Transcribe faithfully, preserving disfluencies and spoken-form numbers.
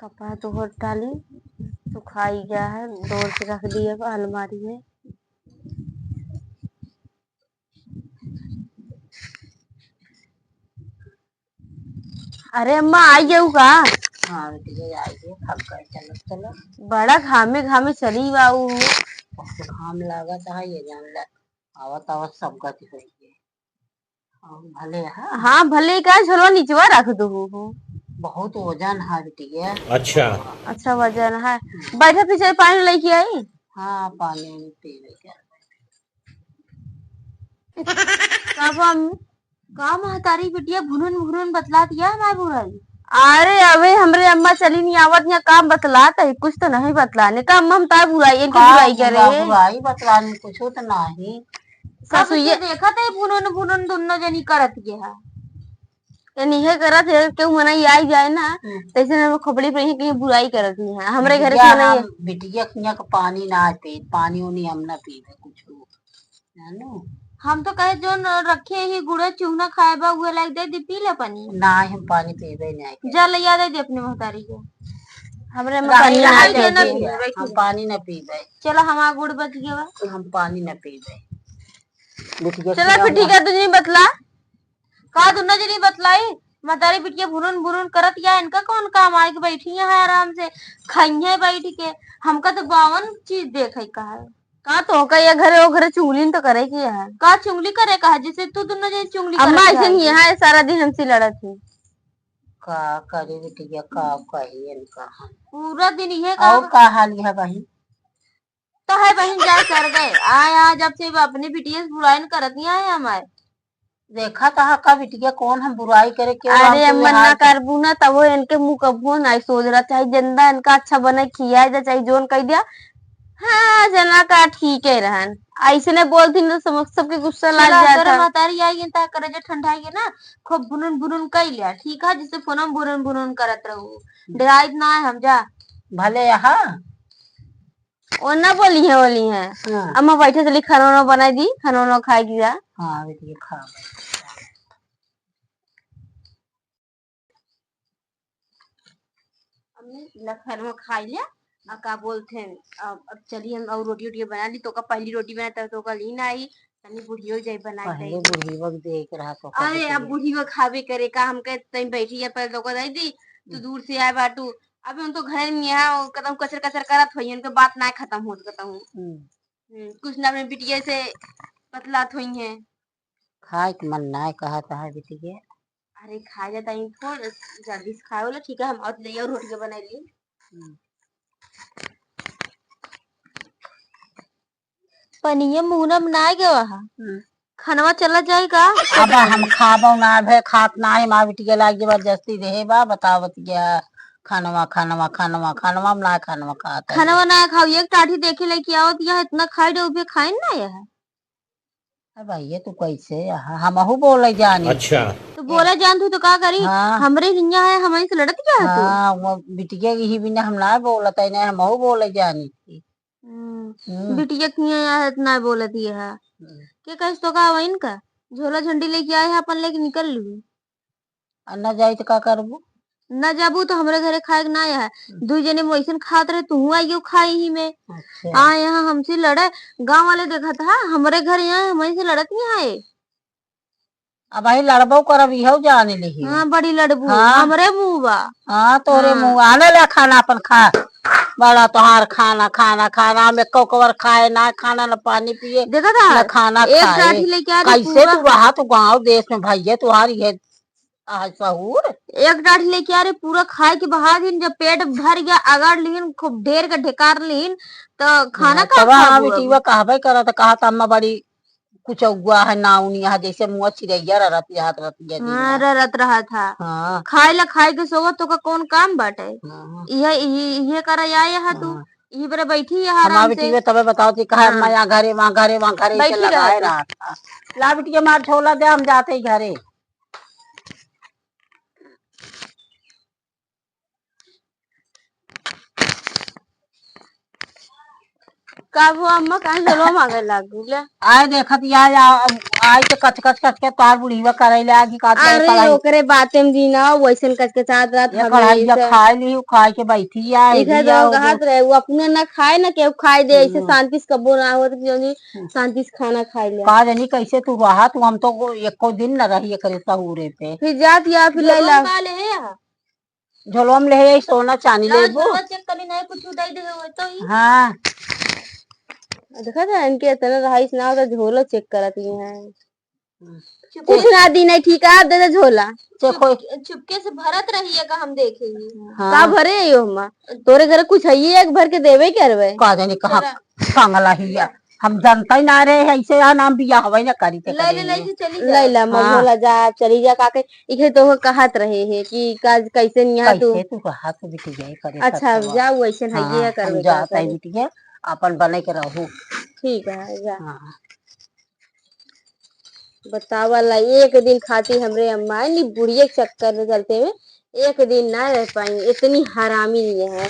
कपड़ा तो होत डाली, सुखाई गया है, दौड़ के रख दिए बा अलमारी में। अरे अम्मा, आई गयू का? हाँ बेटी, आई गए, थक गए, चलो, चलो। बड़ा घामे घामे चली बाऊ। बहुत घाम लागत है, ये जान ले, आवत आवत सब गति होई गई। और भले है। हाँ, भले का झोलवा निचवा रख दो हो। बहुत वजन है बिटिया। अच्छा। अच्छा वजन है। बैठा पीछे पानी लेके आई। हाँ, पानी पी लेके। का बा अम्मी? का महतारी बिटिया भुनुन भुनुन बतलात या हमार बुराई? अरे अबे हमरे अम्मा चली नहीं आवत यहाँ, काम बतलात है, कुछ तो नहीं बतलाने का अम्मा, हम तार बुराई, इनके का बुराई करे बुरा-, हैं। बुराई बतलाने कुछ तो नहीं। सब ससुइया ये देखत है भुनुन भुनुन दोनों जनी करत ये है। ये नहीं करत है, केहू मनई आई जाए ना, हम्म। तैसे हम खोपड़ी पे ही कहीं बुराई करत नहीं है। हमरे घर बिटिया के मनई हम, बिटिया के यहाँ के पानी ना पी, पानी उनी हम ना पीबे कुछ। जानू? हम तो कहे जोन रखे ही गुड़े चूना खाए बा, उहे लाइके दे दी, पी ले पानी। ना, हम पानी पीबे नहीं के। जा ले आ दे दे अपने महतारी के। हमरे में रही, पानी रही, ना रही, दे दे। हम पानी ना पीबे। चलो, हमार गुड़ बच गया बा। हम पानी ना पीबे। बिटिया चलो, खियाओ फिर ठीक ना। है, तुझे बतला। का दुनो जनी बतलाई? महतारी बिटिया भुरुन भुरुन करत या, इनका कौन काम? आए के बैठी है आराम से, खाइए बैठ के। हमका तो बावन चीज देखे का है। का तो का ये घरे ओ घरे चुगली तो करे की है? का चुगली करे का है? जैसे तू दुनो जनी चुगली अम्मा करत ऐसे है। नहीं है, सारा दिन हमसे लड़त है। का करे बिटिया, का कही इनका हम। पूरा दिन ये का और का हाल है बहिन? तो है बहिन, जा चढ़ गए। आए, आ जब से अपने बिटिया से बुराई न करत नहीं आए हमारे। देखा तो हा का बिटिया, कौन हम बुराई करे के, अरे हम तो अम्मा, ना करबू ना, तबो इनके मुँह कबो ना सोच रहा, चाहे जिंदा इनका अच्छा बने खिया जा, चाहे जोन कह दिया। हाँ, जना का ठीक है रहन, ऐसे ने बोलती ना, समझ सबके गुस्सा लाग चला, जाता। अगर महतारी आई गई, ता करे जो ठंडाई के ना, खूब बुनुन बुनुन कई लिया, ठीक है, जिससे फोन में बुनुन बुनुन करत रहू, हम्म। डराइत ना है हम, जा। भले यहाँ। ओ ना बोली है, बोली है। हाँ। अम्मा बैठे चली, खाना वाना बनाई दी, खाना वाना खाए की जा। हाँ, बेटी, खा। अम्मी, ला खाना खाई लिया, आ का बोलते हैं, अब, अब चली हम और रोटी वोटी बना ली, तो का पहली रोटी बनाए तब तो का लीन आई, तनी बुढ़ियो जाई बनाए पहले ताई। बुढ़ियो के देख रहा तो का अरे, अब बुढ़ियो। बुढ़ियो खाबे करे का, हम कहे तनी बैठी जा, पहले तो का दे दी, तू हम्म। दूर से आए बाटू, अबे उन तो घर में यहाँ कतहूँ कचर कचर करत होई, उनके बात ना खत्म होत कतहूँ। हम्म। हम्म, कुछ ना अपने बिटिया से बतलात होई हैं। खाए के मन ना कहत है बिटिया। अरे खाए जाता ही थोड़ जल्दी से खाए वाला, ठीक है, हम और ले और रोटी के बनाई ली। हम्म। पनिया मुहना में ना गवा है। हम्म। खनवा चला जाए का? अब हम खाबो ना भे, खात ना है, माँ बिटिया लाग जबरदस्ती देहे बा, बतावत गया, खनवा, खनवा, खनवा, खनवा, हम ना खनवा खात है। खनवा ना खाओ, एक टाठी देखे लेके आओ, तो यहाँ इतना खाई डे, उबे खाए ना यहाँ। अब भैया तू कैसे, ह-, हमहू बोले जानी। अच्छा। तो बोले जान तू तो का करी? हाँ। हमरे हियाँ है, हमही से लड़त क्या है तू? हाँ, वो बिटिया की ही बिना हम ना बोलत है, ना हमहू बोले जानी। हम्म, हम्म। बिटिया किया या है, इतना बोलत ये है। हम्म। के कहिस तो का वइन का? झोला झंडी लेके आए है, अपन लेके निकल लू। आ ना जाई तो का करबू? ना जाबू तो हमरे घरे खाए के ना है। हम्म। दुई जने में वैसन खात रहे, तुहू आइयो खाए ही में। अच्छा। आ यहाँ हमसे लड़े, गाँव वाले देखत है, हमरे घर यहाँ हमही से लड़त नहीं है। अब भाई लड़बो करब, इहो जान लिही। हाँ, बड़ी लड़बू, हाँ। हमरे मुँह बा। हाँ, तोरे हाँ। मुँह, आने ले खाना अपन खा। बड़ा तोहार खाना, खाना, खाना, हम एको कवर खाए ना, खाना न पानी पिए, देखा था? न खाना एक खाए। काठी लेके आ रही कैसे पूरा। तू रहा तू गाँव देश में भैया, तुहार ये आ, सहूर। एक डाढ़ लेके आ रहे, पूरा खाए के बहा दिन, जब पेट भर गया, अगाड़ लीन, खूब ढेर के ढेकार लीन, तो खाना हाँ, का तब खाबू हम अब? इतिवा कहबे करत, कहत अम्मा बड़ी कुचौआ है, नाउन यहाँ जैसे मुँह चिड़ैया ररत जात रहत है दिन हाँ, में। ररत रहा था। हाँ। खाए ला खाए के सोवत, तो का कौन काम बाटे? हाँ। इहे, इहे, इहे करा आए यहाँ तू, हाँ। इही पर बैठी यहाँ हमार आराम से। बिटिया तबे बताओ थी, कहा हाँ। अम्मा यहाँ घरे, वहाँ घरे, वहाँ घरे, इसे बैठी लगाए रहत। रहा था। ला बिटिया मार छोला दे, हम जाते ही घरे। का वो अम्मा काहे झोलवा मांगे लागू ले? आए देखत या, या, आए के कच कच कच के तार बुढ़ीवा करे लागी का दे अरे कढ़ाई। ओकरे बाते में जी ना, वैसन कच के चाहत रात ये हमें कढ़ाई या ऐसे खाए ली, खाए के बैठी या, इधर एदी या, तो उधर। कहत रहे, वो अपने ना खाए ना केहू खाए दे, ऐसे हम्म। शांति से कबो ना होत कि जौनी हम्म। शांति से खाना खाए ले। का जानी कैसे तू रहा, तू हम तो एको दिन न रही एकरे सहूरे पे। फिर जात या फिर झोलवा लैला। का ले है यहाँ? झोलवा में ले है, सोना चांदी लाओ, लेबू। झोलवा चेक करी, नहीं कुछ उठाई दे हो तो ही। हाँ। देखा था, इनके इतना रहाइश ना होता, झोला चेक करत ही हैं। हम्म। कुछ ना दी नहीं, ठीक है, आप दे दे झोला। चेक हो। चुप-, चुपके से भरत रहिएगा, हम देखेंगे। हाँ। का भरे यो हमा? तोरे घर कुछ है, ये एक भर के देवे करवे। का जाने कहाँ जरा। कांगला ही है। हम जानता ही ना रहे, ऐसे यहाँ नाम बिया हवाई ना करी ते ले, ले, करेंगे। ले, चली जा। ले ला, हाँ। मझोला जा, चली जा, काके इखे तो वो कहत रहे हैं कि का, कैसे निया तू। कैसे तू कहा तू बिटिया करे अच्छा, सब। जा, वैसे है, हाँ, ये करवे हम जात है करे। बिटिया, अपन बने के रहू। ठीक है, जा। हाँ। बतावा ला, एक दिन खाती हमरे अम्मा, नी बुढ़िया के चक्कर में चलते हुए, एक दिन ना रह पाई, इतनी हरामी नहीं है।